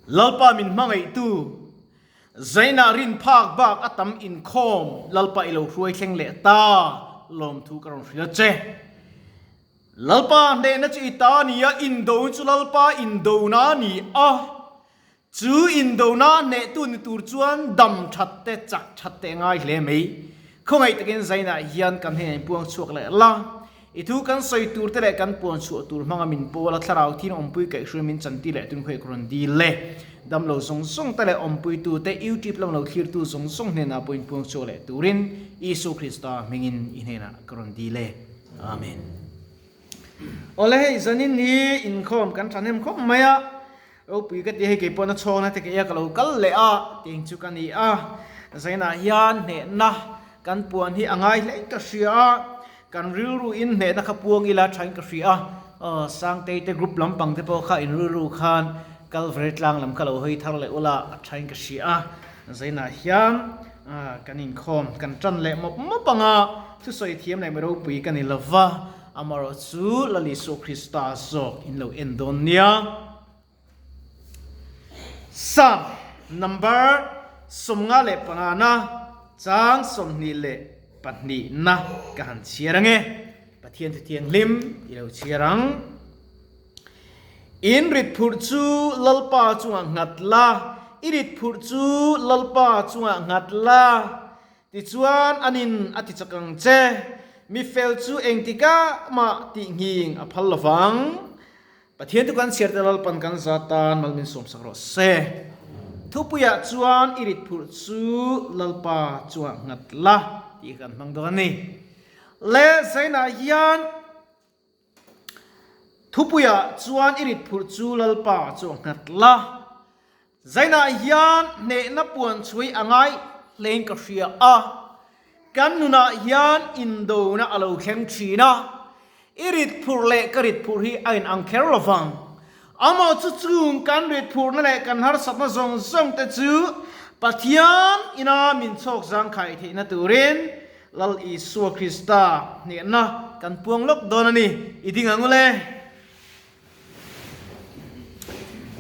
Lalpa min hmangaihtu, Zainah rin phak bak a tam inkhawm Lalpa i lo hruai thleng leh ta, lawmthu ka rawn hrilh a che. Lalpa hnehna chu i ta a ni a, indo chu Lalpa indona a ni a. Chu indona hnehtu ni tur chuan dam that te, chak that te a ngai hle mai. Khawngaih takin Zainah hian kan hnenah in puang chhuak leh la. I thu kan sawi tur te leh kan puan chhuah tur hmanga min pawl a, thlarau thin awmpui kaihhruai min chanti leh tun khawi ka rawn dil le. Damlo zawng zawng te leh awmpuitu te, YouTube lam lo thlirtu zawng zawng hnenah pawh in puang chhuak leh turin Isu Krista hmingin i hnenah ka rawn dil e. Amen. Awle hei zanin hi inkhawm kan thahnem khawp mai a. Ropui ka ti hei kei pawh na chhawkna te kei a ka lo kal leh a teng chu ka ni a. Zainah hian hnehna kan puan hi a ngai hlein ka hria a, kan rilru in hnehna kha puang ila thain ka hria a. Aw Sangtei te group lampang te pawh kha in rilru khan Kalvari tlang lam kha lo hawi thar leh ula a thain ka hria a. Zainah hian kan inkhawm kan tan leh mawp mawp ang a, thusawi thiam leh mi ropui ka ni lova, amaherawh chu Lal Isua Krista zawk in lo en dawn nia. Psalm number 55 na chang 22 na ka han chhiar ange. Pathian thu thianghlim i lo chhiar ang. In rit phurh chu Lalpa chungah nghat la, i rit phurh chu Lalpa chungah nghat la. Tichuan anin a ti chak ang che, mi fel chu engtikah mah tih nghing a phal lovang. Pathian chu kan chhiar te Lalpan kan za tan mal min sawmsak rawh se. Thupuiah chuan i rit phurh chu Lalpa chuan nghat la tih kan hmang dawn a ni. Le Zainah hian Thupuiah chuan i rit phurh chu Lalpa chuan nghat la. Zainah hian hnehna puan chhui a ngai hlein ka hria a. Kan nunah hian indona a lo thleng thin a, i rit phurh leh ka rit phurh hi a inang kher lo vang. Amaw chu chung kan rit phurhna leh kan harsatna zawng zawng te chu Pathian ina min chhawk zangkhai theihna turin Lal Isua Krista hnehna kan puang lawk dawn a ni. I ding ang u le.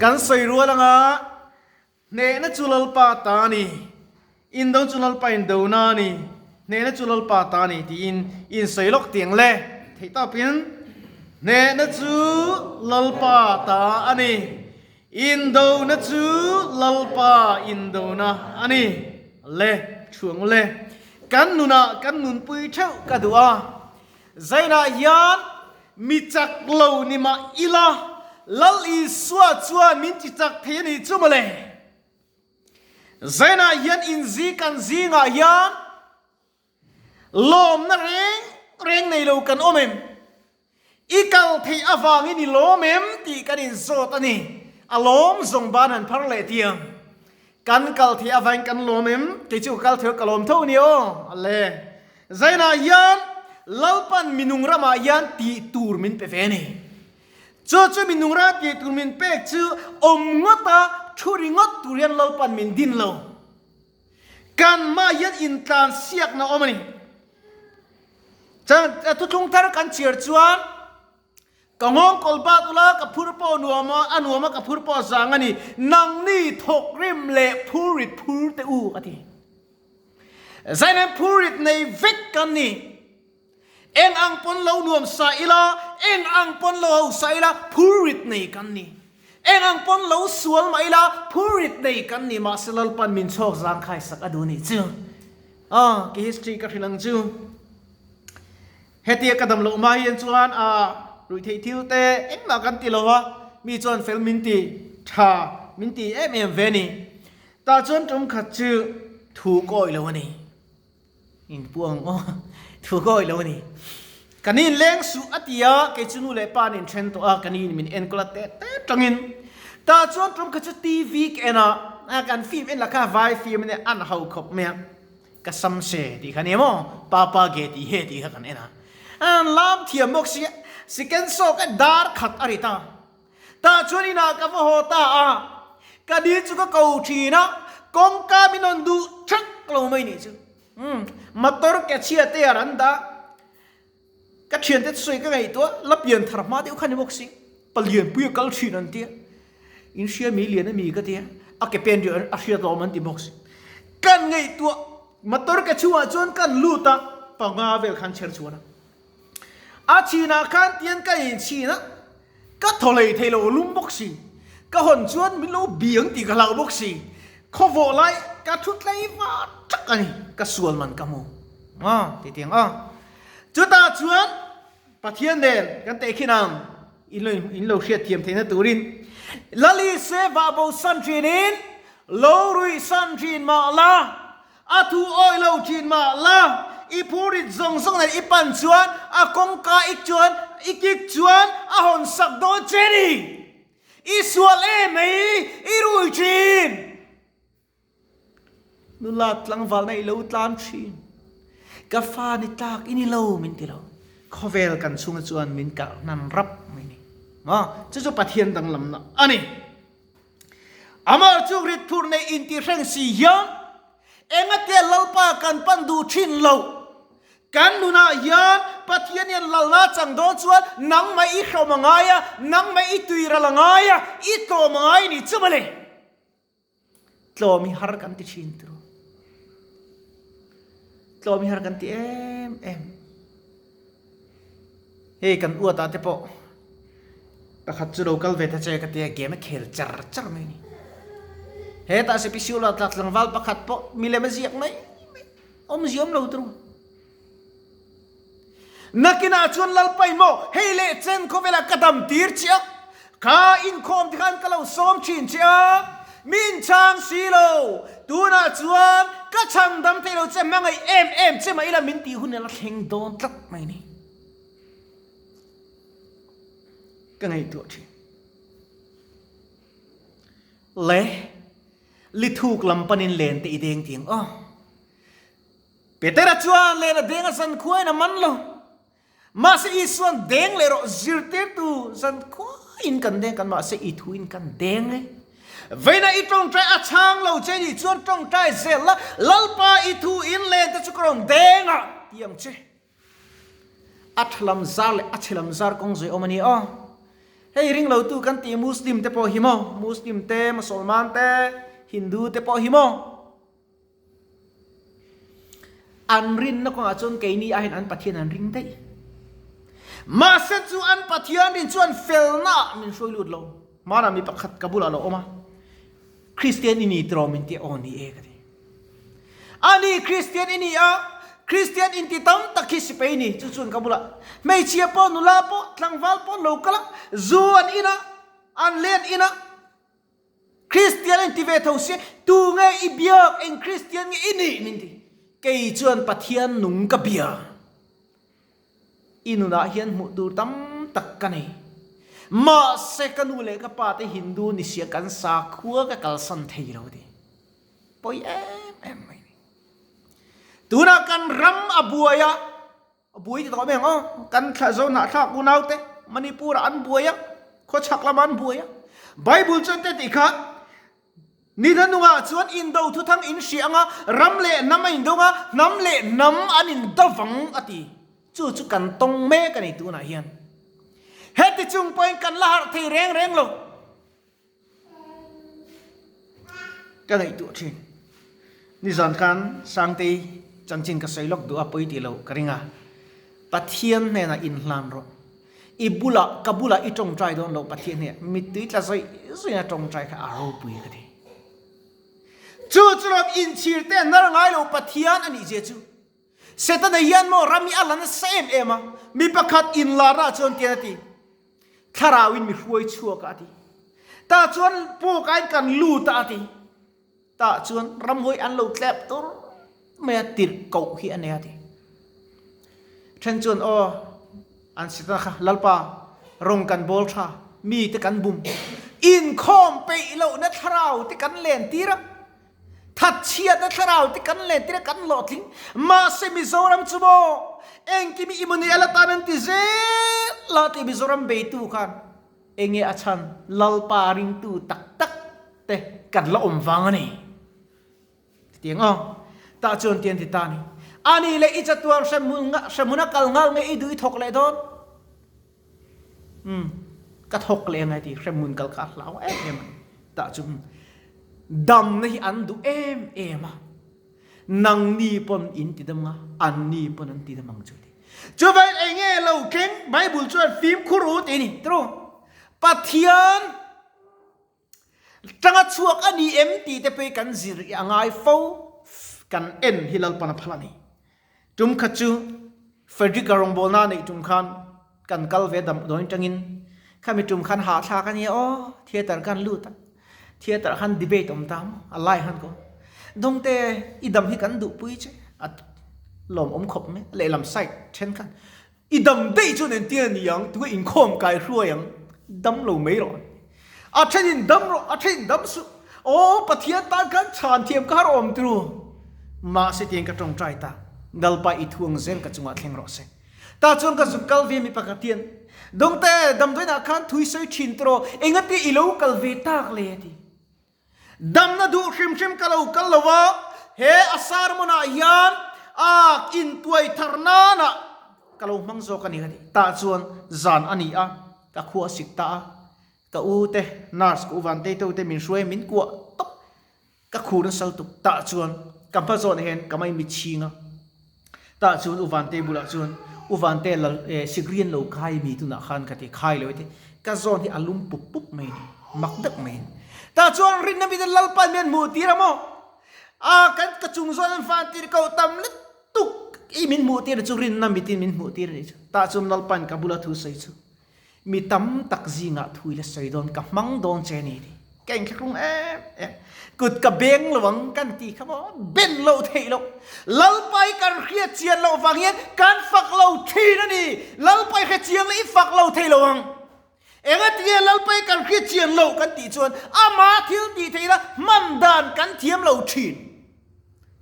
Kan sawi rual anga Hnehna chu Lalpa ta a ni, indo chu Lalpa indona a ni, hnehna chu Lalpa ta a ni tiin i insawi lawk tiang le. Theih tawpin, Hnehna chu Lalpa ta a ni, indona chu Lalpa indona a ni. Le, thuang u le. Kan nunah kan nunpui theuh ka duh a. Zainah hian mi chak lo ni mah ila, Lal Isua chuan min ti chak thei a nih chu mawle. Zainah hian inzi kan zingah hian lawmna reng reng nei lo kan awm em? I kal theih avangin i lawm em tih kan inzawt a ni. A lawm zawng ban han phar leh tiang. Kan kal theih avangin kan lawm em? Kei chu ka kal theih ka lawm tho a ni aw. A le. Zainah hian Lalpan minung ramah hian tih tur min pe ve a ni. Chu chu minung rama tih tur min pek chu awm ngawta thu ringawt tur hian Lalpan min din lo. Kanmah hian intlan siakna awm a ni. Chuan thuthlung thar kan chhiar chuan Ka nghawng kawl bat ula, ka phur pawh nuam a, a nuam a ka phur pawh a zang a ni. Nangni thawk rim leh phur rit phur teh u, a ti. Zainem phur rit nei vek kan ni. Eng ang pawn lo nuam sa ila, eng ang pawn lo hausa ila, phur rit nei kan ni. Eng ang pawn lo sual mah ila, phur rit nei kan ni. Mahse Lalpan min chhawk zang khaisak a duh nih chu. Aw, ki history ka hrilh ang chu. Hetia ka dam loh hma hian chuan a ruih theih thil te engmah kan ti lo a, mi chuan fel min ti tha min ti em em ve a ni. Tah chuan tum khat chu thu ka awih lo a ni. Inpuang aw, thu ka awih lo a ni. Ka ni inleng suh a ti a, kei chu nu leh pa an inthen tawh a, ka ni in min enkawl a teh teh tangin. Tah chuan tum khat chu TV ka en a, kan film en lah kha vai film a nia, an hau khawp mai a. Ka sam se tih kha ni maw? Papa ge tih he tih kha kan en a. An lam thiam bawk si a, second show kha dar khat a ri ta. Tah chuan inah ka va haw ta a, ka ni chu ka ko thin a, kawngka min rawn duh thak lo mai nih chu. Umm, motor ke chhia te a ran dah. Ka thiante sawi ka ngaihtuah, la pian thar hma deuh kha ni bawk si, palianpui a kal thin an tia. In hria mi lian a mi ka tia, a ke pen rih a hriat lawm an ti bawk si. Kan ngaihtuah motor ke chhungah chuan kan lut a, panga vel khan chher chhuan a. A chinah khan tian ka inchhin a, ka thaw hlei thei lo lum bawk si. Ka hawn chuan min lo biang tih ka hlauh bawk si. Khawvawh lai ka thu tlei va tak a ni, ka sual man ka hmu a ti tiang a. Chutah chuan Pathian nen kan tehkhin ang, in lo in lo hriatthiam theihna turin Lali se vah bo san thinin lo ruih san thin mah la, A thu awih lo thin mah la, i phurit zawng zawng nen i pan chuan a kawngka i chuan i kik chuan a hawn sak dawn che ni. I sual em mai, i rui thin. Nula tlangvalna i lo tlan thin. Ka fa ni tlak i ni lo min ti lo. Khawvel kan chhunga chuan min kalh hnan rap mai ni. Maw? Chu chu Pathian danglamna a ni. Amah chu rit phur nei intihreng si hian engatia Lalpa kan pan duh thin lo. Kan nunah hian Pathian hian lalna chang dawn chuan nangmah i hlawm a ngai a, nangmah i tuiral a ngai a, i tlawm a ngai ni chu mawle. Tlawm hi har kan ti thin turu. Tlawm hi har kan ti em em. Hei kan uat ah te pawh pakhat chu lo kal ve ta che ka tia game a khel char char mai ni. Hetah sipisiu la tlak tlangval pakhat pawh milem a ziak mai mai awmzia awm lo turu. Nakinah chuan Lalpai maw hei leh chen khawvelah ka dam tir che a, kha inkhawm te khan ka lo sawm thin che a, min chhang si lo, tunah chuan ka chhang dam thei lo che hmangaih em em che mah ila min tih hun ila thleng dawn tlat mai ni. Ka ngaihtuah thin. Le, lithuk lam panin len te i deng tiang aw. Petera chuan len a deng a zankhuain a man lo. Mahse Isua'n deng leh rawh zirtirtu zankhuain kan deng kan mahse i thuin kan deng e. Veina i tawngtai a chhang lo che nih chuan tawngtai zel la, Lalpa i thu in len te chu ka rawn deng a ti ang che. A tha lam zar leh a chhe lam zar kawng zui awm a ni aw. Hei ring lotu kan tih Muslim te pawh hi maw, Muslim te, Mosolman te, Hindu te pawh hi maw. An rinna kawngah chuan keini aiin an Pathian an ring daih. Mahse chu an Pathian rin chuan felnaah min hruai lut lo. Hmanah mi pakhat ka bulah a lo awm a, Kristian i ni tiraw min ti a, aw ni e ka ti. Ani Kristian i ni a, Kristian inti tam tak hi sipai ni, chu chuan ka bulah hmeichhia pawh nula pawh tlangval pawh an lo kal a, zu an in a, an len in a, Kristian a inti ve tho si, tu nge i biak, eng Kristian nge i nih min ti. Kei chuan Pathian nung ka bia. I nunah hian hmuh tur tam tak ka nei. Mahse ka nu leh ka pa te Hindu ni sia kan sakhua ka kalsan thei lo ti. Pawi em em mai ni. Tunah kan ram a buai a, A buai ti tawh mai ang aw. Kan thla zo hnahthlak unaute Manipur ah an buai a, khawchhak lamah an buai a. Bible chuan te tih kha ni hlanungah chuan indo thuthang in hria anga ram leh hnam a indo anga hnam leh hnam an indovang a ti. Chu chu kan tawng mek a ni tunah hian. Heti chung pawhin kan la harh thei reng reng lo. Ka ngaihtuah thin. Nizan khan Sangtei chanchin ka sawi lawk duh a pawi tih loh ka ring a. Pathian hnenah inhlan rawh. I bulah, ka bulah i tawngtai dawn loh Pathian hnenah mittui tla zawih zawih a tawngtai kha a ropui ka ti. Chu chu rawh inchhir te hnar ngai lo Pathian a nih zia chu. Setana hian maw ram hi a la nasa em em a, mi pakhat inlarna ah chuan tian a ti, Thlarauin mi hruai chhuak a a ti. Tah chuan pawkain kan lut a a ti. Tah chuan ramhuai an lo tlep tur mai a, tirh koh hi a nei a ti. Then chuan aw, an Setana kha Lalpa rawng kan bawl tha, mi te kan bum, inkhawm peih lohna thlarau te kan len tir a, Thatchhiatna thlarau te kan len tir a kan hlawhtling. Mahse Mizoram chu maw engkim i mawni a la tan an ti zel a tih Mizoram beitu khan enge a chhan Lalpa ringtu tak tak te kan la awm vang a ni. Titiang aw. Tah chuan ti an ti ta a ni. Ani leh i chatuan hremhmun a kal nghal nge i duh i thawk leh dawn? Umm ka thawk leh angai ti hremhmun kal kha a hlau em em a ni. Tah chu damna hi an duh em em a, nangni pawn in ti dam a, anni pawn an ti dam ang chu ti. Chuvangin eng nge lo thleng? Bible chuan fimkhur u tih a ni. Tiraw? Pathian tanga chhuak a ni em tih te pawh hi kan zir i a ngai fo, kan en hi Lalpan a phal a ni. Tum khat chu Frederick-a rawngbawlna neih tum khan kan kal ve dam dawn atangin khami tum khan hahthlak a nia aw, theatre khan lut a, theatre khan debate awm ta maw, a lai khan ka awm. Dawngte i dam hi kan duhpui che a lawmawm khawp mai, lehlam side then khan I dam daih chuan entir a ni ang, tunge inkhawm kai hruai ang, dam lo mai rawh. A then in dam rawh, a then in dam suh. Aw Pathian tan khan chhan thiam ka har awm turu. Mahse tiang ka tawngtai ta, Lalpa i thuang zel ka chungah thleng rawh se. Tah chuan ka zuk kal ve mi pakhat hian, Dawngte, damdawiinah khan thui sawi thin tawh, engati i lo kal ve tak le a ti. Damna duh hrim hrim ka lo kal lo a, he a sermon ah hian ak intuai thar nana ka lo hmang zawk a ni ka ti. Tah chuan zan a ni a, ka khua a sik ta a, ka u te nurse ka u Vantei te u te min hruai min kuah tawp, ka khur nasa lutuk. Tah chuan ka hma zawn ah hian ka mai mitchhing a. Tah chuan U Vante bulah chuan, U Vante lal eh sikri an lo khai mi tunah khan ka ti khai lo iti, ka zawn hi a lum pup pup mai ni, mak deuh mai ni. Tah chuan rinna mite Lalpa mian hmuh tir a maw? A kan ka chung zawn an fan tir ko tam lutuk i min hmuh tir chu rinna mitin min hmuh tir a nih chu. Tah chuan Lalpa'n ka bula thu sawi chu. Mi tam tak zingah thu i la sawi dawn, ka hmang dawn che a ni tih ka inthlahrung em em. Kut ka beng lo ang kan tih kha maw ben loh theih loh. Lalpa hi kan hriat chian loh vang hian kan fak lo thin a ni. Lalpa i hre chiang leh i fak lo thei lo ang. Engatinge Lalpa hi kan hriat chian loh kan tih chuan ama thil tih theihna hman dan kan thiam lo thin.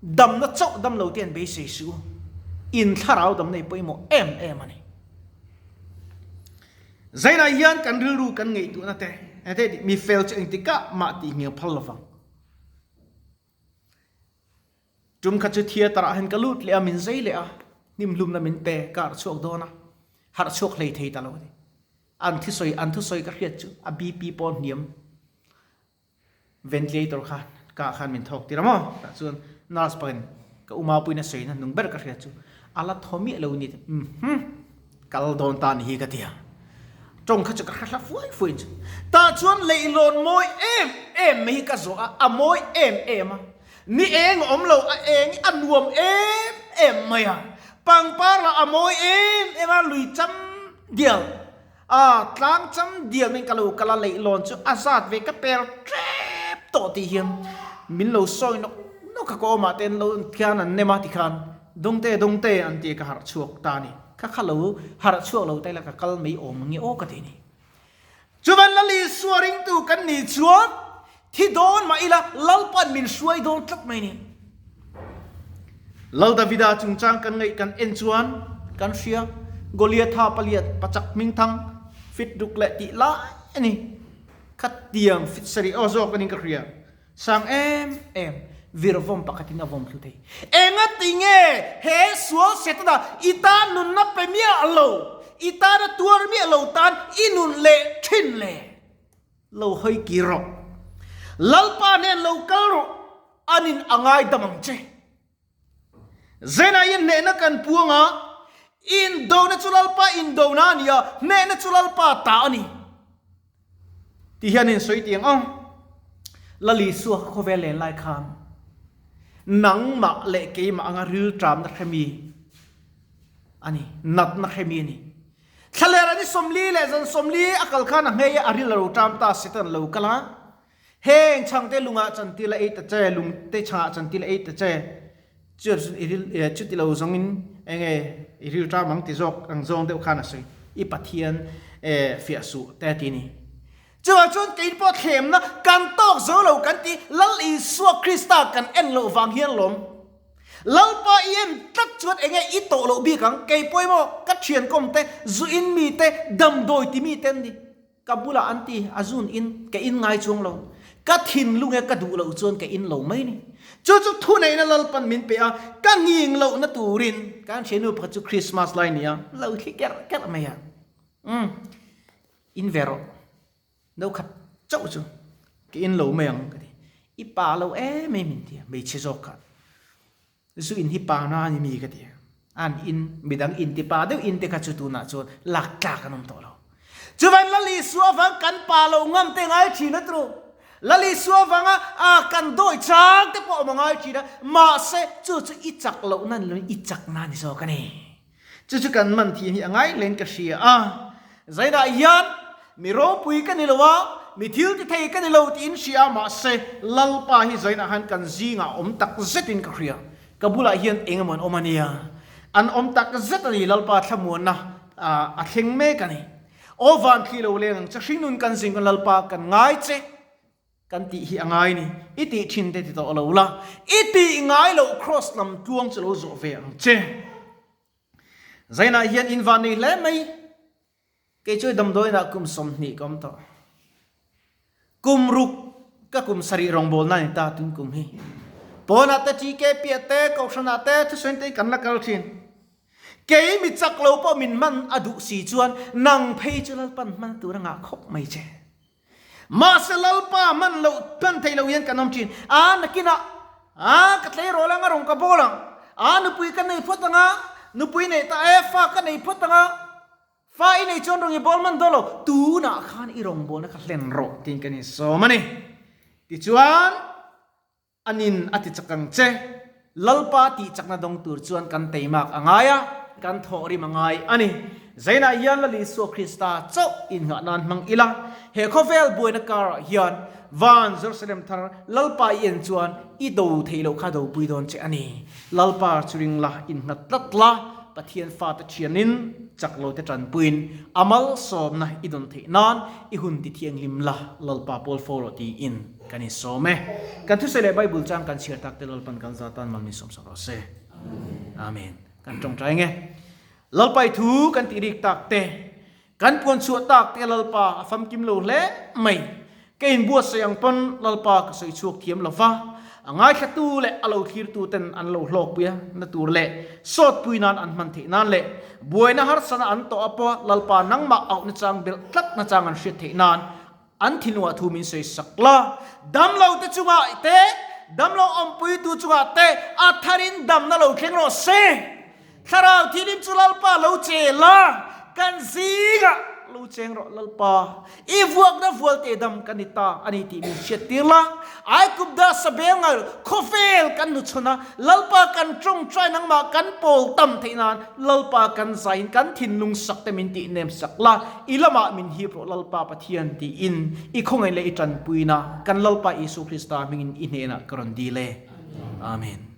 Damna chauh dam lo te an beisei suh u. In thlarau damna hi pawimawh em em a ni. Zainah hian kan rilru kan ngaihtuahna te, hete mi fel chu engtikah mah tih hmel phal lovang. Tum kha chu theatre ah hian ka lut leh a, min zai leh a, hnimhlumna min pe, ka harh chhuak dawn a, harh chhuak hlei thei ta lo a ni. An thusawi, an thusawi ka hriat chu a BP pawh hniam. Ventilator kha ka khan min thawk tir a maw? Tah chuan nurse pakhin ka uma puiin a sawi na hnung ber ka hria chu a la thaw miah lo ni umm kal dawn ta ni hi ka ti a. Tawng kha chu ka hre hla fuai fuai chu. Tah chuan leihlawn mawi em em mai hi ka zawh a, a mawi em em a. Ni eng a awm lo, a eng hi a nuam em em mai a. Pangpar lah a mawi em em a, lui cham dial. A tlang cham diam in ka lo kal a leihlawn chu a zat ve ka per tep tawh tih hian min lo sawi nawk nawk a ka awmah te an lo khian an nem a tikhan Dawngte Dawngte an ti a ka harh chhuak ta a ni. Kha kha lo harh chhuak lo ta ila ka kal mai awm ang nge aw ka ti a ni. Chuvan Lal Isua ringtu kan nih chuan thi dawn mah ila Lalpa'n min hruai dawn tlat mai a ni. Lal Davida chungchang kan ngaih kan en chuan kan hria, Goliatha paliat pachak hmingthang fit ruk leh tih lai a ni. Khatiang fit sarih aw zawk anin ka hria. Sang em em, virvawm pakhatin a vawm thlu thei. Engati nge he sual Setana i tan nunna pe miah lo, i tana tuar miah lo tan i nun leh thin le? Lo hawi kir rawh. Lalpa hnen lo kal rawh. Anin a ngaidam ang che. Zenah hian hnehna kan puang a, indona chu Lalpa indona a ni a, hnehna chu Lalpa ta a ni. Ti hian in sawi tiang ang. Lal Isua kha khawvel len lai khan nangmah leh keimah anga rilṭamna hremi a ni, natna hremi a ni. Thlaler an i 40 leh zan 40 a kal khan a nghei a, a ril a lo ṭam ta, Satan a lo kal a. Heng chhangte lungah chantir la ei ta che, lungte chhangah chantir la ei ta che, chuan i ril chuti lo zawngin enge i ril ṭam ang ti zawk ang zawng deuh khan a sawi, i Pathian fiah suh te a ti a ni. Chuvang chuan keini pawh thlemna kan tawk zo lo kan ti, Lal Isua Krista kan en loh vang hian lawm. Lalpa i en tlat chuan enge i tawh loh bik ang, kei pawimawh ka thiankawm te, zu in mi te, damdawi ti mi te an ni. Ka bulah an ti, a zun in ka in ngai chuang lo. Ka thinlung e ka duh loh chuan ka in lo mai ni. Chu chu thuneihna Lalpan min pe a, ka nghing lohna turin kan thiannu pakhat chu Christmas lai nia lo thli kerh kerh mai a. Umm, in ve rawh. No khat chauh chu. Ka in lo mai ang ka ti. I pa lo em em min ti a, hmeichhe zawk khan. Zu in hi pa na a ni mi ka ti a. An in, midang in ti pa deuh in te kha chu tunah chuan lak tlak an awm tawh lo. Chuvan Lal Isua avang kan pa lo ngam te ngai thin a tru. Lal Isua avanga a kan dawi chang te pawh awm a ngai thin a, mahse chu chu i chak loh na ni loin i chak na ni zawk a ni. Chu chu kan man thiam hi a ngai hlein ka hria a. Zainah hian mi ropui ka ni lo a, mi thil ti thei ka ni lo tiin hria a, mahse Lalpa hi zainah hian kan zingah awm tak zetin ka hria. Ka bulah hian eng emaw an awm a nia. An awm tak zet a ni, Lalpa thlamuanna a thleng mek a ni. Aw van thli lo leng ang che, hringnun kan zing kan Lalpa kan ngai che. Kan tih hi a ngai ni. I tih thin te ti tawh lo la. I tih ngai loh cross lam tluang chu lo zawh ve ang che. Zainah hian in van nei hle mai. Kei chu damdawiinah kum 20 ka awm tawh. Kum ruk ka kum sarih rawngbawlna a ni ta tun kum hi. Pawnah te TK piah te Kohhranah te thusawi te kan la kal thin. Kei mi chak lo pawh min hman a duh si chuan nang phei chu Lalpan hman tur a ngah khawp mai che. Mahse Lalpa hman loh hman thei lo hian kan awm thin. A nakinah a ka tleirawl anga rawn ka bawl ang. A nupui ka nei phawt anga, nupui nei ta e, fa ka nei phawt anga, fa i nei chuan rawn i bawl hman dawn lo, tunah khan i rawngbawlna kha hlen rawh tiin kan insawm a ni. Tichuan. Anin a ti chak ang che. Lalpa tih chakna dawng tur chuan kan teimak a ngai a, kan thawhrim a ngai a ni. Zainah hian Lal Isua Krista chauh innghah nan hmang ila, he khawvel buaina karah hian van Jerusalem thar Lalpa i en chuan i do theih loh kha dopui dawn che a ni. Lalpa chu ring la, innghat tlat la, Pathian fate thianin chak lo te tanpuiin a malsawmna i dawn theih nan i hun ti thianghlim la, Lalpa pawl fo rawh tiin kan insawm e. Kan thusawi leh Bible chang kan chhiar tak te Lalpan kan za tan mal min sawmsak rawh se. Amen. Kan tawngtai nge. Lalpa i thu kan tih rik tak te, Kan puan chhuah tak te Lalpa a famkim lo hle mai. Ka inbuatsaih ang pawn Lalpa ka sawi chhuak thiam lo va, a ngaithlatu leh a lo thlirtu ten an lo hlawkpui a na tur leh sawtpui nan an hman theih nan leh buaina harsana an tawh a pawh Lalpa nangmah auhna chang belh tlat na chang an hriat theih nan an thinlungah thu min sawi sak la. Damlo te chungah te, damlo awmpuitu chungah te a tharin damna lo thleng rawh se. Thlarau thilim chu Lalpa lo che la, kan zingah lo cheng rawh Lalpa. I vuakna vualte dam kan ni ta a ni tih min hriat tir la. Aikup dah sabel ngai lo, khawvel kan hnuchhawn a, Lalpa kan tawngtai nangmah kan pawl tam theih nan Lalpa kan zaiin kan thinlung sak te min tih nem sak la, i lamah min hip rawh Lalpa Pathian tiin i khawngaih leh i tanpuina kan Lalpa Isu Krista hmingin i hnenah ka rawn dil e. Amen.